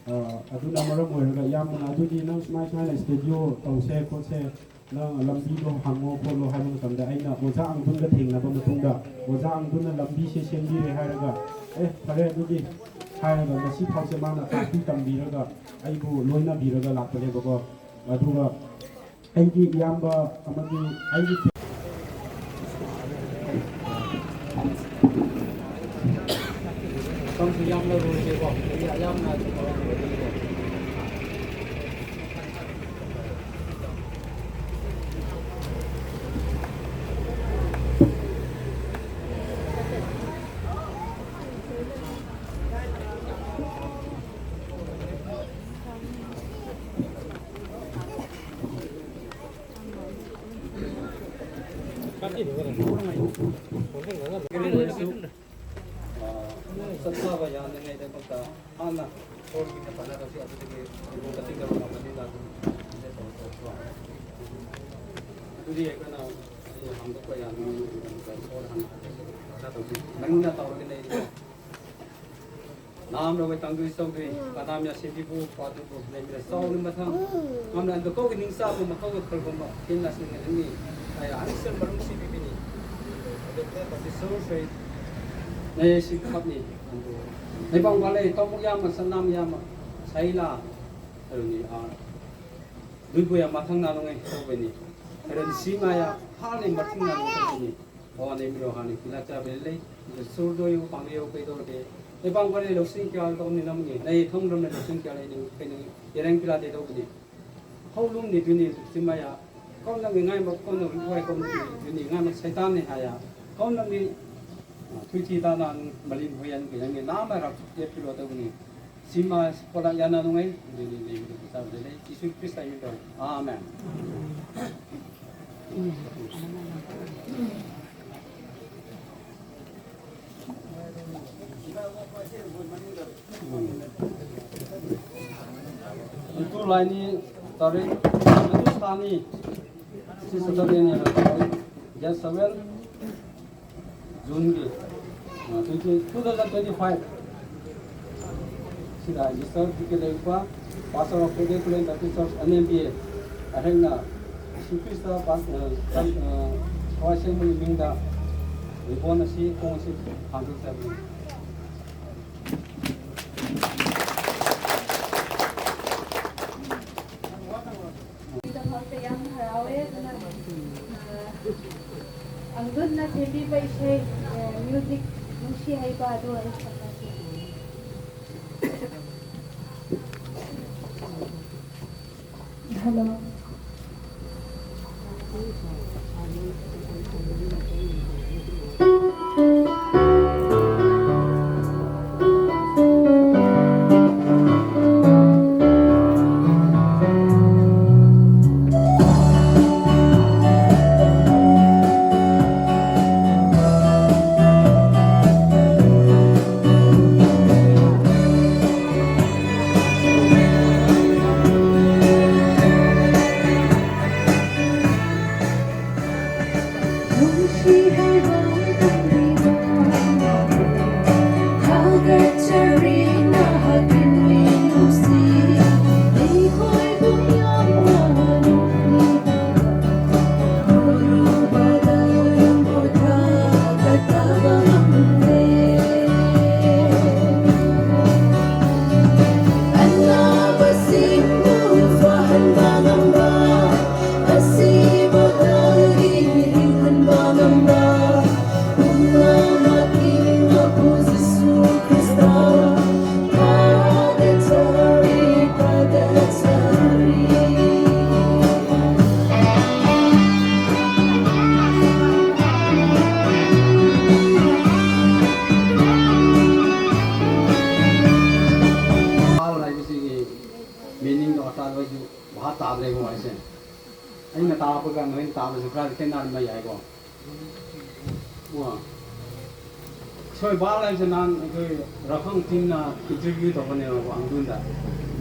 ꯑ, ꯑꯗꯨꯅ ꯃꯔꯝ ꯑꯣꯏꯔꯒ ꯏꯌꯥꯝꯕꯅ ꯑꯗꯨꯗꯤ ꯅꯪ ꯁꯨꯃꯥꯏ ꯁꯨꯃꯥꯏꯅ ꯁ꯭ꯇꯨꯗꯤꯑꯣ ꯇꯧꯁꯦ ꯈꯣꯠꯁꯦ, ꯅꯪ ꯂꯝꯕꯤꯗꯣ ꯍꯪꯉꯣ ꯈꯣꯠꯂꯣ ꯍꯥꯏꯕ ꯃꯇꯝꯗ ꯑꯩꯅ ꯑꯣꯖꯥ ꯑꯪꯕꯨꯜꯒ ꯊꯦꯡꯅꯕ ꯃꯇꯨꯡꯗ ꯑꯣꯖꯥ ꯑꯪꯕꯨꯜꯅ ꯂꯝꯕꯤꯁꯦ ꯁꯦꯝꯕꯤꯔꯦ ꯍꯥꯏꯔꯒ, "ꯑꯦ, ꯐꯔꯦ ꯑꯗꯨꯗꯤ" ꯍꯥꯏꯔꯒ ꯉꯁꯤ ꯐꯥꯎꯁꯦ ꯃꯥꯅ ꯇꯥꯛꯄꯤ ꯇꯝꯕꯤꯔꯒ ꯑꯩꯕꯨ ꯂꯣꯏꯅꯕꯤꯔꯒ ꯂꯥꯛꯄꯅꯦꯕꯀꯣ꯫ ꯑꯗꯨꯒ ꯑꯩꯒꯤ ꯏꯌꯥꯝꯕ ꯑꯃꯗꯤ ꯑꯩꯒꯤ ꯃꯇꯝꯁꯨ ꯌꯥꯝꯅ ꯂꯣꯏꯔꯦꯀꯣ꯫ ꯑꯩ ꯑꯌꯥꯝꯕꯅ ꯑꯗꯨꯝ ꯍꯧꯔꯝꯕꯅꯤꯀꯣ꯫ ꯆꯠꯊꯕ ꯌꯥꯅꯉꯩꯗꯃꯛꯇ ꯍꯥꯟꯅ ꯁꯣꯔꯒꯤ ꯐꯅ ꯇꯧꯁꯤ, ꯑꯗꯨꯗꯒꯤ ꯃꯇꯤꯛ ꯇꯧꯔꯒ ꯃꯇꯤꯛ ꯂꯥꯛꯄ ꯑꯗꯨꯗꯤ ꯑꯩꯈꯣꯏꯅ ꯍꯥꯡꯗꯣꯛꯄ ꯌꯥꯅꯤ꯫ ꯅꯪꯅ ꯇꯧꯔꯒ ꯂꯩꯔꯤꯕ ꯅꯥꯝ ꯔꯣꯏ ꯇꯪꯗꯨꯏ ꯆꯧꯗꯨꯏ ꯀꯅꯥꯝ ꯌꯥ ꯁꯤꯕꯤꯕꯨ ꯄꯥꯗꯨꯕꯨ ꯂꯩꯃꯤꯅ ꯆꯥꯎꯅ ꯃꯊꯪ ꯉꯝꯅ ꯑꯟꯗ ꯀꯧꯒꯤ ꯅꯤꯡꯆꯥꯕ ꯃꯀꯧꯒ ꯈꯜꯒꯨꯝꯕ ꯍꯦꯟꯅ ꯁꯤꯡꯅ ꯅꯤꯡꯉꯤ꯫ ꯑꯩ ꯑꯍꯟꯁꯤꯡ ꯃꯔꯨꯝ ꯁꯤꯕꯤꯕꯤꯅꯤ꯫ ꯑꯗꯨ ꯈꯔ ꯄꯥꯄꯤ ꯁꯔꯨ ꯁꯣꯏ ꯅꯌꯦ ꯁꯤ ꯈꯞꯅꯤ꯫ ꯑꯗꯨ ꯂꯩꯕꯥꯛ ꯋꯥꯂꯩ ꯇꯧꯕ ꯌꯥꯝꯕ ꯁꯅꯥꯝ ꯌꯥꯝꯕ ꯁꯩꯂꯥ ꯑꯗꯨꯅꯤ ꯑꯥ ꯂꯨꯏꯕꯨ ꯌꯥꯝ ꯃꯊꯪ ꯅꯥꯅꯨꯡꯉꯩ ꯇꯧꯕꯅꯤ꯫ ꯑꯗꯨꯗꯤ ꯁꯤ ꯃꯥꯌꯥ ꯍꯥꯟꯅ ꯃꯊꯪ ꯅꯥꯅꯨꯡ ꯇꯧꯕꯅꯤ꯫ ꯋꯥꯅꯦ ꯃꯤꯔꯣ ꯍꯥꯟꯅ ꯀꯤꯂꯥ ꯆꯥꯕ ꯂꯩ꯫ ꯁꯨꯔꯗꯣ ꯌꯨ ꯄꯥꯡꯂꯤꯌꯣ ꯀꯩꯗꯧꯔꯒꯦ? ꯂꯩꯕꯥꯛ ꯋꯥꯂꯩ ꯂꯧꯁꯤꯡ ꯀꯌꯥ ꯇꯧꯅꯤ ꯅꯝꯅꯤ꯫ ꯅꯌꯦ ꯊꯣꯡꯗ꯭ꯔꯝꯅ ꯂꯧꯁꯤꯡ ꯀꯌꯥ ꯂꯩꯅꯤ? ꯀꯩꯅꯣ ꯏꯔꯪ ꯀꯤꯂꯥ ꯇꯧꯕꯅꯤ꯫ ꯍꯧꯂꯨꯝꯅꯤ ꯗꯨꯅꯤ ꯁꯤꯃꯥꯌꯥ꯫ ꯀꯧꯅ ꯉꯥꯏꯕ ꯀꯧꯅ ꯋꯥꯏ ꯀꯧꯅ ꯗꯨꯅꯤ ꯉꯥꯏꯕ ꯁꯩꯇꯥꯟꯅꯤ ꯍꯥꯏꯌꯥ꯫ ꯀꯧꯅ ꯃꯤ ꯊꯨꯏꯊꯤ ꯇꯥꯅ ꯃꯂꯤꯟ ꯍꯨꯌꯥꯟ ꯀꯤꯂꯝꯒꯤ ꯅꯥꯃ ꯔꯥꯞ ꯌꯦꯠꯄꯤꯔꯣ ꯇꯧꯕꯅꯤ꯫ ꯁꯤꯃꯥ ꯄꯣꯂꯥ ꯌꯥꯅ ꯅꯨꯡꯉꯥꯏ꯫ ꯗꯨꯅꯤ ꯂꯩꯕꯗ ꯆꯥꯕꯗ ꯂꯩ꯫ ꯖꯤꯁꯨ ꯈ꯭ꯔꯤꯁꯇ ꯌꯨꯝꯗ꯫ ꯑꯥꯃꯦꯟ꯫ ꯂꯥꯏꯅꯤ, ꯇꯥꯔꯤꯛ ꯑꯗꯨ ꯊꯥꯅꯤ, ꯁꯤ ꯁꯇꯔꯗꯦꯅꯦꯕ, ꯇꯥꯔꯤꯛ ꯗꯦꯠ ꯁꯚꯦꯟ ꯖꯨꯟꯒꯤ, ꯑ, twenty, two thousand twenty five ꯁꯤꯗ ꯃꯤꯁꯇꯔ ꯄꯤ ꯀꯦ ꯂꯩꯔꯛꯄ, Pastor of Ecclesia Baptist Church, N M B A, ꯑꯩꯍꯥꯛꯅ ꯖꯤꯁꯨ ꯈ꯭ꯔꯤꯁꯇ ꯄꯥꯁ-, ꯑ, ꯆꯪ-, ꯑ, ꯊꯋꯥꯏ ꯁꯦꯡꯕꯒꯤ ꯃꯤꯡꯗ ꯔꯤꯕꯣꯟ ꯑꯁꯤ, ꯈꯣꯡ ꯑꯁꯤ ꯊꯥꯡꯖꯕꯅꯤ꯫ ꯒꯤꯗꯃꯛꯇ ꯌꯥꯝ ꯍꯔꯥꯎꯋꯦ꯫ ꯑꯗꯨꯅ, ꯑ, ꯑꯪꯒꯨꯟꯅ ꯁꯦꯝꯕꯤꯕ ꯏꯁꯩ, ꯑ, ꯃ꯭ꯌꯨꯖꯤꯛ ꯅꯨꯡꯁꯤ ꯍꯩꯕ ꯑꯗꯨ ꯑꯩ ꯁꯛꯂꯛꯀꯦ꯫ ꯍꯜꯂꯣ꯫ ꯃꯤꯅꯤꯡꯗꯣ ꯍꯔꯇꯥꯜ ꯍꯣꯏꯁꯨ ꯚꯥꯞ ꯇꯥꯗ꯭ꯔꯦꯀꯣ ꯑꯩꯁꯦ꯫ ꯑꯩꯅ ꯇꯥꯕꯒ ꯅꯣꯏꯅ ꯇꯥꯕꯁꯨ ꯈꯔꯗꯤ ꯈꯦꯠꯅꯔꯝꯕ ꯌꯥꯏꯀꯣ꯫ ꯀꯣ꯫ ꯁꯣꯏ ꯕꯥꯜ ꯍꯥꯏꯕꯁꯦ ꯅꯍꯥꯟ ꯑꯩꯈꯣꯏ ꯔꯥꯐꯪ ꯇꯤꯝꯅ ꯏꯟꯇꯔꯚ꯭ꯌꯨ ꯇꯧꯕꯅꯦꯕꯀꯣ, ꯑꯪꯒꯨꯟꯗ꯫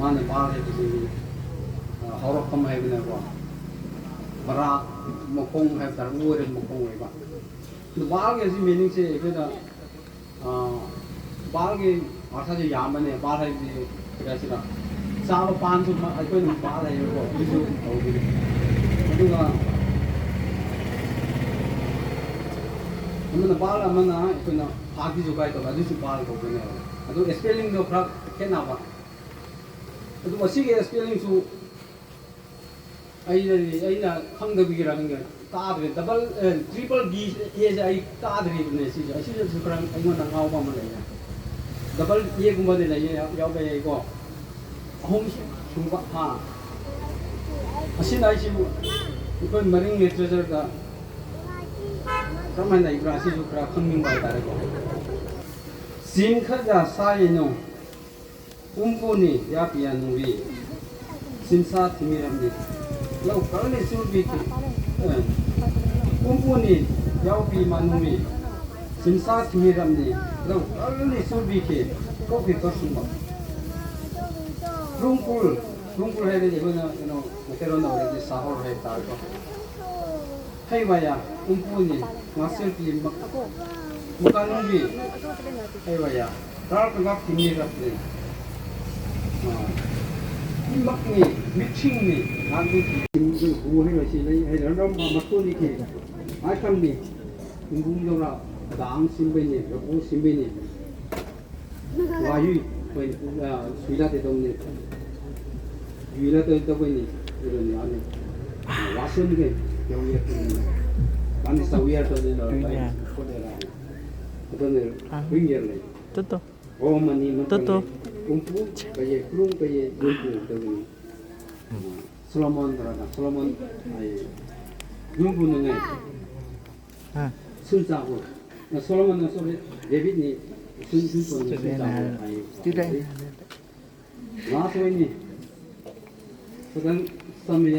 ꯃꯥꯅ ꯕꯥꯜ ꯍꯥꯏꯕꯁꯤ ꯍꯧꯔꯛꯐꯝ ꯍꯥꯏꯕꯅꯦꯀꯣ, ꯕꯔꯥꯛ ꯃꯈꯣꯡ ꯍꯥꯏꯕ ꯇꯥꯔꯦ, ꯑꯣꯏꯔꯦ ꯃꯈꯣꯡ ꯑꯣꯏꯕ꯫ ꯑꯗꯨ ꯕꯥꯜꯒꯤ ꯑꯁꯤ meaningꯁꯦ ꯑꯩꯈꯣꯏꯅ, ꯑ, ꯕꯥꯜꯒꯤ ꯑꯥꯔꯊꯁꯦ ꯌꯥꯝꯕꯅꯦ꯫ ꯕꯥꯜ ꯍꯥꯏꯕꯗꯤ ꯀꯔꯤ ꯍꯥꯏꯁꯤꯔ, ꯆꯥꯕ ꯄꯥꯟꯁꯨ ꯃ-, ꯑꯩꯈꯣꯏꯅ ꯕꯥꯜ ꯍꯥꯏꯌꯦꯕꯀꯣ, ꯑꯗꯨꯁꯨ ꯇꯧꯕꯅꯦ꯫ ꯑꯗꯨꯒ ꯑꯃꯅ ꯕꯥꯜ, ꯑꯃꯅ ꯑꯩꯈꯣꯏꯅ ꯐꯥꯒꯤ ꯖꯨꯒꯥꯏ ꯇꯧꯕ, ꯑꯗꯨꯁꯨ ꯕꯥꯜ ꯀꯧꯕꯅꯦꯕ꯫ ꯑꯗꯨ spellingꯗꯣ ꯈꯔ ꯈꯦꯠꯅꯕ꯫ ꯑꯗꯨ ꯃꯁꯤꯒꯤ spellingꯁꯨ ꯑꯩꯅ, ꯑꯩꯅ ꯈꯪꯗꯕꯒꯤꯔ ꯈꯪꯗꯦ, ꯇꯥꯗ꯭ꯔꯦ꯫ Double, ꯑꯦ, triple B Aꯁꯦ ꯑꯩ ꯇꯥꯗ꯭ꯔꯤꯕꯅꯦ꯫ ꯁꯤꯁꯦ, ꯑꯁꯤꯗꯁꯨ ꯈꯔ ꯑꯩꯉꯣꯟꯗ ꯉꯥꯎꯕ ꯑꯃ ꯂꯩꯔꯦ꯫ Double Aꯒꯨꯝꯕꯗꯤ ꯂꯩꯌꯦ, ꯌꯥꯎꯕ ꯌꯥꯏꯀꯣ꯫ ꯑꯍꯨꯝ ꯁꯨꯕ, ꯍꯥ꯫ ꯑꯁꯤꯅ ꯑꯩꯁꯤꯕꯨ ꯑꯩꯈꯣꯏ ꯃꯔꯤꯡ literatureꯗ ꯀꯔꯝꯍꯥꯏꯅ ꯂꯩꯕ꯭ꯔꯥ, ꯁꯤꯁꯨ ꯈꯔ ꯈꯪꯅꯤꯡꯕ ꯍꯥꯏꯇꯥꯔꯦꯀꯣ꯫ ꯆꯤꯟ ꯈꯔ ꯁꯥꯏꯅꯣ꯫ ꯎꯝꯄꯨꯅꯤ ꯌꯥꯄꯤꯌꯥ ꯅꯨꯡꯕꯤ, ꯁꯤꯟꯁꯥ ꯊꯤꯃꯤꯔꯝꯅꯤ, ꯂꯧ ꯀꯜꯂꯤ ꯁꯨꯔꯕꯤꯈꯤ꯫ ꯑꯦ, ꯎꯝꯄꯨꯅꯤ ꯌꯥꯎꯕꯤ ꯃꯥꯅꯨꯡꯕꯤ, ꯁꯤꯟꯁꯥ ꯊꯤꯃꯤꯔꯝꯅꯤ, ꯂꯧ ꯀꯜꯂꯤ ꯁꯨꯔꯕꯤꯈꯤ꯫ ꯀꯣꯐꯤ ꯀꯣꯁꯨꯝꯕ꯫ ꯔꯨꯝꯄꯨꯜ, ꯔꯨꯝꯄꯨꯜ ꯍꯥꯏꯔꯗꯤ ꯑꯩꯈꯣꯏꯅ ꯀꯩꯅꯣ, ꯃꯩꯇꯩꯂꯣꯟꯗ ꯑꯣꯏꯔꯗꯤ ꯁꯍꯣꯔ ꯍꯥꯏꯕ ꯇꯥꯔꯦꯀꯣ꯫ ꯍꯩꯋꯥꯌꯥ, ꯎꯝꯄꯨꯅꯤ, ꯉꯥꯛꯁꯦꯜꯒꯤ ꯃꯛ-, ꯃꯀꯥꯅꯨꯡꯒꯤ, ꯍꯩꯋꯥꯌꯥ, ꯔꯥꯔ ꯀꯒꯥꯞ ꯊꯤꯡꯉꯦ ꯔꯥꯞꯂꯦ꯫ ꯑꯥ, ꯏꯃꯛꯅꯤ, ꯃꯤꯛꯁꯤꯡꯅꯤ, ꯉꯥꯛꯅꯤ ꯊꯤ꯫ ꯏꯃꯨꯡꯗ ꯍꯨ ꯍꯩꯋꯥꯁꯤ ꯂꯩ, ꯍꯩ ꯔꯝꯔꯝ ꯃꯇꯣꯟꯅꯤ ꯊꯤ꯫ ꯍꯥꯏ ꯈꯝꯅꯤ, ꯏꯃꯨꯡꯗꯧꯔ, ꯗꯥꯡ ꯁꯤꯟꯕꯩꯅꯤ, ꯔꯕꯨ ꯁꯤꯟꯕꯩꯅꯤ꯫ ꯋꯥꯌꯨꯏ, ꯑꯩꯈꯣꯏ, ꯑ, ꯁꯨꯏꯂꯥ ꯇꯦꯇꯧꯅꯤ꯫ ꯌꯨꯏꯂꯥ ꯇꯧ-, ꯇꯧꯕꯩꯅꯤ꯫ ꯑꯗꯨꯅꯤ, ꯑꯅꯤ꯫ ꯋꯥꯁꯟꯒꯦ, ꯌꯧꯌꯦ, ꯃꯥꯅꯤ ꯁꯧꯌꯦ ꯇꯧꯅꯤ, ꯅ, ꯌꯨꯏꯅꯦ꯫ ꯈꯣꯠꯂꯦꯔꯥ꯫ ꯑꯗꯨꯅ, ꯑ꯫ ꯍꯨꯏꯌꯦ ꯂꯩ꯫ Two, two. ꯑꯣ, ꯃꯅꯤ, ꯃꯇꯝ ꯇꯨ, ꯇꯨ꯫ ꯂꯩ꯫ ꯎꯝꯄꯨ, ꯀꯩꯌꯦ, ꯀ꯭ꯔꯨꯝ, ꯀꯩꯌꯦ, ꯌꯨꯝꯄꯨ, ꯇꯧꯅꯤ꯫ ꯁꯣꯂꯣꯃꯣꯟ ꯇꯧꯔꯒ, ꯁꯣꯂꯣꯃꯣꯟ, ꯑꯩ, ꯌꯨꯝꯄꯨ ꯅꯨꯡꯉꯥꯏ꯫ ꯍꯥ꯫ ꯁꯨꯝ ꯆꯥꯎ꯫ ꯁꯣꯂꯣꯃꯣꯟ, ꯁꯣꯔꯤ, ꯗꯦꯕꯤꯠꯅꯤ꯫ ꯁꯨꯝ, ꯁꯨꯝ ꯆꯥꯎ, ꯁꯨꯝ ꯆꯥꯎ꯫ ꯇꯨꯗꯦ꯫ ꯂꯥꯁ ꯑꯣꯏꯅꯤ꯫ ꯈꯤꯇꯪ ꯆꯝꯃꯦ꯫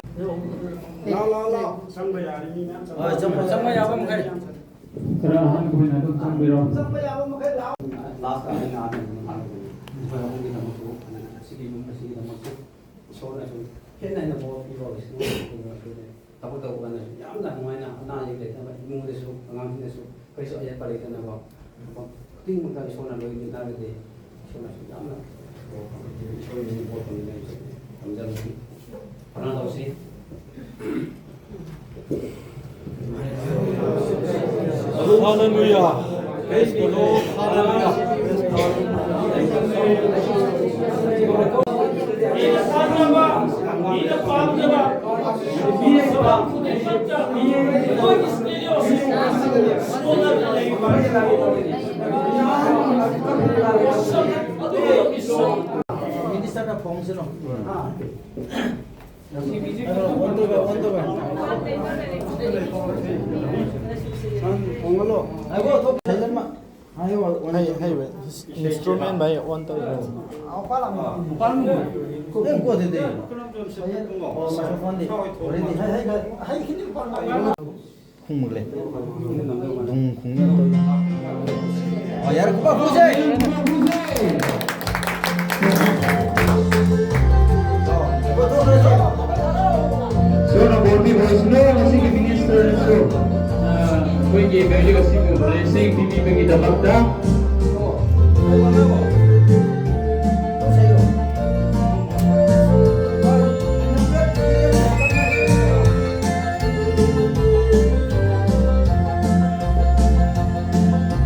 ꯂꯥꯎ, ꯂꯥꯎ, ꯂꯥꯎ꯫ ꯆꯪꯕ ꯌꯥꯔꯦ, ꯃꯤ ꯃꯌꯥꯝ ꯆꯪꯕ꯫ ꯍꯣꯏ, ꯆꯪꯕ, ꯆꯪꯕ ꯌꯥꯕ ꯃꯈꯩ꯫ ꯈꯔ ꯑꯍꯟ ꯑꯣꯏꯅ ꯑꯗꯨꯝ ꯆꯪꯕꯤꯔꯣ꯫ ꯆꯪꯕ ꯌꯥꯕ ꯃꯈꯩ ꯂꯥꯎ꯫ ꯂꯥꯁ ꯑꯣꯏꯅ ꯑꯩꯈꯣꯏ ꯑꯍꯨꯝꯒꯤꯗꯃꯛꯁꯨ, ꯑꯁꯤꯒꯤ ꯌꯨꯝ ꯑꯁꯤꯒꯤꯗꯃꯛꯁꯨ ꯏꯁꯣꯔꯅꯁꯨ ꯍꯦꯟꯅ ꯍꯦꯟꯅ ꯕꯣꯔ ꯄꯤꯕ ꯑꯣꯏꯁꯅꯨ꯫ ꯑꯩꯈꯣꯏꯅ ꯊꯕꯛ ꯇꯧꯕ ꯀꯥꯟꯗꯁꯨ ꯌꯥꯝꯅ ꯅꯨꯡꯉꯥꯏꯅ, ꯑꯅꯥ ꯑꯌꯦꯛ ꯂꯩꯇꯅꯕ, ꯏꯃꯨꯡꯗꯁꯨ ꯑꯉꯥꯡꯁꯤꯡꯗꯁꯨ ꯀꯔꯤꯁꯨ ꯑꯌꯦꯠꯄ ꯂꯩꯇꯅꯕ ꯊꯕꯛ ꯈꯨꯗꯤꯡꯃꯛꯇ ꯏꯁꯣꯔꯅ ꯂꯣꯏ ꯄꯤꯅꯔꯗꯤ ꯏꯁꯣꯔꯅꯁꯨ ꯌꯥꯝꯅ ꯏꯁꯣꯔꯒꯤ ꯃꯤꯡ ꯄꯣꯠꯇꯨꯅ ꯂꯩꯕꯁꯦ ꯊꯝꯖꯔꯝꯃꯤ꯫ ꯄ꯭ꯔꯥꯊꯅꯥ ꯇꯧꯁꯤ꯫ Hallelujah. Praise the Lord. Hallelujah. Minister na phone sino? Hey, hey, instrument by one thousand. ꯈꯨꯡꯃꯨꯛꯂꯦ꯫ ꯅꯨꯡ ꯈꯨꯡꯃꯨꯛ ꯇꯧꯏ꯫ ꯑꯣ, ꯌꯥꯔꯦ, ꯈꯨꯄꯥꯛ ꯈꯨꯁꯦ꯫ ꯁꯣꯝꯅ ꯕꯣꯔ ꯄꯤꯕ ꯑꯣꯏꯁꯅꯨ, ꯉꯁꯤꯒꯤ ꯃꯤꯅꯤꯁꯇꯔꯅꯁꯨ, ꯑ, ꯑꯩꯈꯣꯏꯒꯤ ꯃ꯭ꯌꯨꯖꯤꯛ ꯑꯁꯤꯕꯨ ꯕ꯭ꯂꯦꯁꯤꯡ ꯄꯤꯕꯤꯕꯒꯤꯗꯃꯛꯇ꯫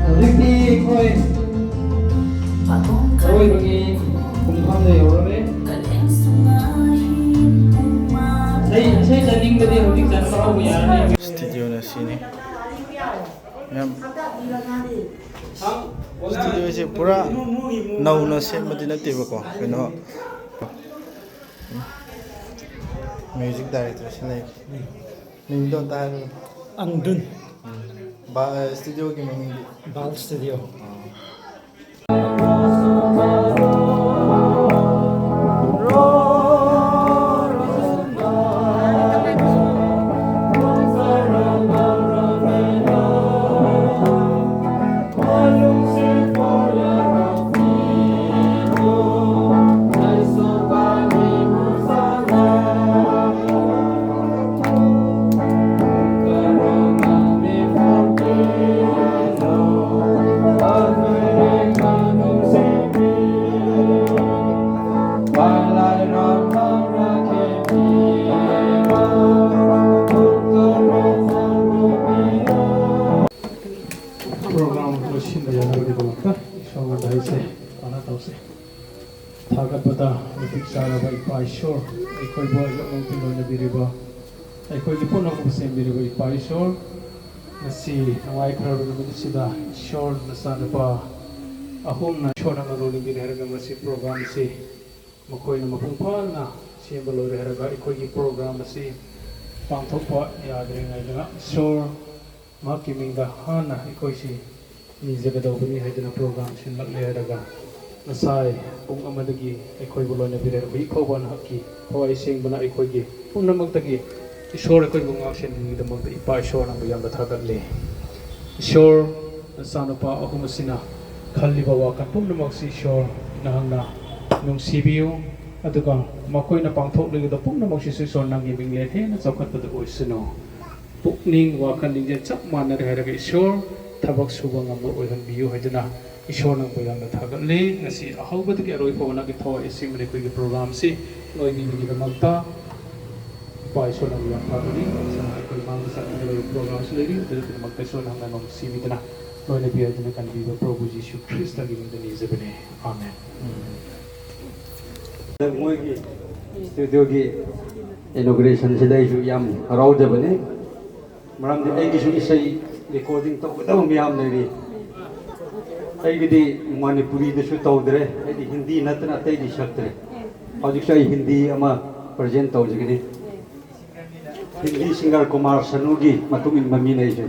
ꯍꯧꯖꯤꯛꯇꯤ ꯑꯩꯈꯣꯏ ꯑꯔꯣꯏꯕꯒꯤ ꯄꯨꯡꯐꯝꯗ ꯌꯧꯔꯔꯦ꯫ ꯏꯁꯩ, ꯏꯁꯩ ꯆꯠꯅꯤꯡꯕꯗꯤ ꯍꯧꯖꯤꯛ ꯆꯠꯄ ꯍꯧꯕ ꯌꯥꯔꯅꯤ꯫ ꯁ꯭ꯇꯨꯗꯤꯑꯣꯅ ꯁꯤꯅꯤ꯫ ꯌꯥꯝ, ꯁ꯭ꯇꯨꯗꯤꯑꯣꯁꯦ ꯄꯨꯔꯥ ꯅꯧꯅ ꯁꯦꯝꯕꯗꯤ ꯅꯠꯇꯦꯕꯀꯣ, ꯀꯩꯅꯣ, ꯃ꯭ꯌꯨꯖꯤꯛ ꯗꯥꯏꯔꯦꯛꯇꯔ ꯁꯤ ꯂꯩ꯫ ꯃꯤꯡꯗꯣ ꯑꯝꯇ ꯍꯥꯏꯔꯣ꯫ ꯑꯪꯗꯨꯟ꯫ ꯕꯥ-, ꯁ꯭ꯇꯨꯗꯤꯑꯣꯒꯤ ꯃꯃꯤꯡꯗꯤ? ꯕꯥꯜ ꯁ꯭ꯇꯨꯗꯤꯑꯣ꯫ ꯑꯥ꯫ ꯁꯤꯟꯕ ꯌꯥꯅꯕꯒꯤꯗꯃꯛꯇ ꯏꯁꯣꯔ ꯉꯣꯟꯗ ꯑꯩꯁꯦ ꯄ꯭ꯔꯥꯊꯅꯥ ꯇꯧꯁꯦ꯫ ꯊꯥꯒꯠꯄꯗ ꯃꯇꯤꯛ ꯆꯥꯔꯕ ꯏꯄꯥ ꯏꯁꯣꯔ, ꯑꯩꯈꯣꯏꯕꯨ ꯑꯌꯨꯛ ꯅꯨꯡꯊꯤꯜ ꯂꯣꯏꯅꯕꯤꯔꯤꯕ, ꯑꯩꯈꯣꯏꯒꯤ ꯄꯨꯝꯅꯃꯛꯄꯨ ꯁꯦꯝꯕꯤꯔꯤꯕ ꯏꯄꯥ ꯏꯁꯣꯔ, ꯉꯁꯤ ꯅꯨꯡꯉꯥꯏꯈ꯭ꯔꯕ ꯅꯨꯃꯤꯠ ꯑꯁꯤꯗ ꯏꯁꯣꯔ ꯅꯆꯥꯅꯨꯄꯥ ꯑꯍꯨꯝꯅ ꯏꯁꯣꯔꯅ ꯃꯔꯣꯜ ꯂꯤꯕꯤꯔꯦ ꯍꯥꯏꯔꯒ ꯃꯁꯤ ꯄ꯭ꯔꯣꯒ꯭ꯔꯥꯝ ꯑꯁꯤ ꯃꯈꯣꯏꯅ ꯃꯄꯨꯡ ꯐꯥꯅ ꯁꯦꯝꯕ ꯂꯣꯏꯔꯦ ꯍꯥꯏꯔꯒ ꯑꯩꯈꯣꯏꯒꯤ ꯄ꯭ꯔꯣꯒ꯭ꯔꯥꯝ ꯑꯁꯤ ꯄꯥꯡꯊꯣꯛꯄ ꯌꯥꯗ꯭ꯔꯤꯉꯩꯗ ꯏꯁꯣꯔ ꯃꯍꯥꯛꯀꯤ ꯃꯤꯡꯗ ꯍꯥꯟꯅ ꯑꯩꯈꯣꯏꯁꯤ ꯅꯤꯖꯒꯗꯧꯕꯅꯤ ꯍꯥꯏꯗꯨꯅ ꯄ꯭ꯔꯣꯒ꯭ꯔꯥꯝ ꯁꯤꯟꯂꯛꯂꯦ ꯍꯥꯏꯔꯒ ꯉꯁꯥꯏ ꯄꯨꯡ ꯑꯃꯗꯒꯤ ꯑꯩꯈꯣꯏꯕꯨ ꯂꯣꯏꯅꯕꯤꯔꯦ꯫ ꯍꯧꯖꯤꯛ ꯐꯥꯎꯕ ꯅꯍꯥꯛꯀꯤ ꯊꯋꯥꯏ ꯁꯦꯡꯕꯅ ꯑꯩꯈꯣꯏꯒꯤ ꯄꯨꯝꯅꯃꯛꯇꯒꯤ ꯏꯁꯣꯔ ꯑꯩꯈꯣꯏꯕꯨ ꯉꯥꯛꯁꯦꯟꯕꯒꯤꯗꯃꯛꯇ ꯏꯄꯥ ꯏꯁꯣꯔ ꯅꯪꯕꯨ ꯌꯥꯝꯅ ꯊꯥꯒꯠꯂꯤ꯫ ꯏꯁꯣꯔ ꯅꯆꯥꯅꯨꯄꯥ ꯑꯍꯨꯝ ꯑꯁꯤꯅ ꯈꯜꯂꯤꯕ ꯋꯥꯈꯜ ꯄꯨꯝꯅꯃꯛꯁꯤ ꯏꯁꯣꯔ ꯅꯍꯥꯛꯅ ꯅꯨꯡꯁꯤꯕꯤꯌꯨ, ꯑꯗꯨꯒ ꯃꯈꯣꯏꯅ ꯄꯥꯡꯊꯣꯛꯂꯤꯕ ꯄꯨꯝꯅꯃꯛꯁꯤꯁꯨ ꯏꯁꯣꯔ ꯅꯪꯒꯤ ꯃꯤꯡꯂꯦꯟ ꯍꯦꯟꯅ ꯆꯥꯎꯈꯠꯄꯗ ꯑꯣꯏꯁꯅꯨ꯫ ꯄꯨꯛꯅꯤꯡ ꯋꯥꯈꯜ ꯂꯤꯡꯖꯦꯜ ꯆꯞ ꯃꯥꯟꯅꯔꯦ ꯍꯥꯏꯔꯒ ꯏꯁꯣꯔ ꯊꯕꯛ ꯁꯨꯕ ꯉꯝꯕ ꯑꯣꯏꯍꯟꯕꯤꯌꯨ ꯍꯥꯏꯗꯨꯅ ꯏꯁꯣꯔ ꯅꯪꯕꯨ ꯌꯥꯝꯅ ꯊꯥꯒꯠꯂꯤ꯫ ꯉꯁꯤ ꯑꯍꯧꯕꯗꯒꯤ ꯑꯔꯣꯏ ꯐꯥꯎꯕ ꯅꯪꯒꯤ ꯊꯋꯥꯏ ꯑꯁꯦꯡꯕꯅ ꯑꯩꯈꯣꯏꯒꯤ ꯄ꯭ꯔꯣꯒ꯭ꯔꯥꯝꯁꯤ ꯂꯣꯏꯕꯤꯕꯒꯤꯗꯃꯛꯇ ꯏꯄꯥ ꯏꯁꯣꯔ ꯅꯪꯕꯨ ꯌꯥꯝ ꯊꯥꯒꯠꯂꯤ꯫ ꯃꯁꯤꯅ ꯑꯩꯈꯣꯏ ꯃꯥꯡꯗ ꯆꯠꯀꯗꯕ ꯄ꯭ꯔꯣꯒ꯭ꯔꯥꯝꯁꯨ ꯂꯩꯔꯤ, ꯑꯗꯨꯒꯤꯗꯃꯛꯇ ꯏꯁꯣꯔ ꯅꯪꯅ ꯅꯨꯡꯁꯤꯕꯤꯗꯅ ꯂꯣꯏꯅꯕꯤꯌꯨ ꯍꯥꯏꯗꯨꯅ ꯀꯟꯕꯤꯕ ꯄ꯭ꯔꯚꯨ ꯖꯤꯁꯨ ꯈ꯭ꯔꯤꯁꯇꯒꯤ ꯃꯤꯡꯗ ꯅꯤꯖꯕꯅꯦ꯫ ꯑꯥꯃꯦꯟ꯫ ꯃꯣꯏꯒꯤ ꯁ꯭ꯇꯨꯗꯤꯑꯣꯒꯤ ꯏꯅꯣꯒ꯭ꯔꯦꯁꯟꯁꯤꯗ ꯑꯩꯁꯨ ꯌꯥꯝ ꯍꯔꯥꯎꯖꯕꯅꯤ꯫ ꯃꯔꯝꯗꯤ ꯑꯩꯒꯤꯁꯨ ꯏꯁꯩ ꯔꯦꯀꯣꯔꯗꯤꯡ ꯇꯧꯒꯗꯕ ꯃꯌꯥꯝ ꯂꯩꯔꯤ꯫ ꯑꯩꯒꯤꯗꯤ ꯃꯅꯤꯄꯨꯔꯤꯗꯁꯨ ꯇꯧꯗ꯭ꯔꯦ, ꯑꯩꯗꯤ ꯍꯤꯟꯗꯤ ꯅꯠꯇꯅ ꯑꯇꯩꯗꯤ ꯁꯛꯇ꯭ꯔꯦ꯫ ꯍꯧꯖꯤꯛꯁꯨ ꯑꯩ ꯍꯤꯟꯗꯤ ꯑꯃ ꯄ꯭ꯔꯖꯦꯟ ꯇꯧꯖꯒꯅꯤ꯫ ꯍꯤꯟꯗꯤ ꯁꯤꯡꯒꯔ ꯀꯨꯃꯥꯔ ꯁꯅꯨꯒꯤ ꯃꯇꯨꯡ ꯏꯟꯕ ꯃꯤꯅꯦ ꯑꯩꯁꯦ꯫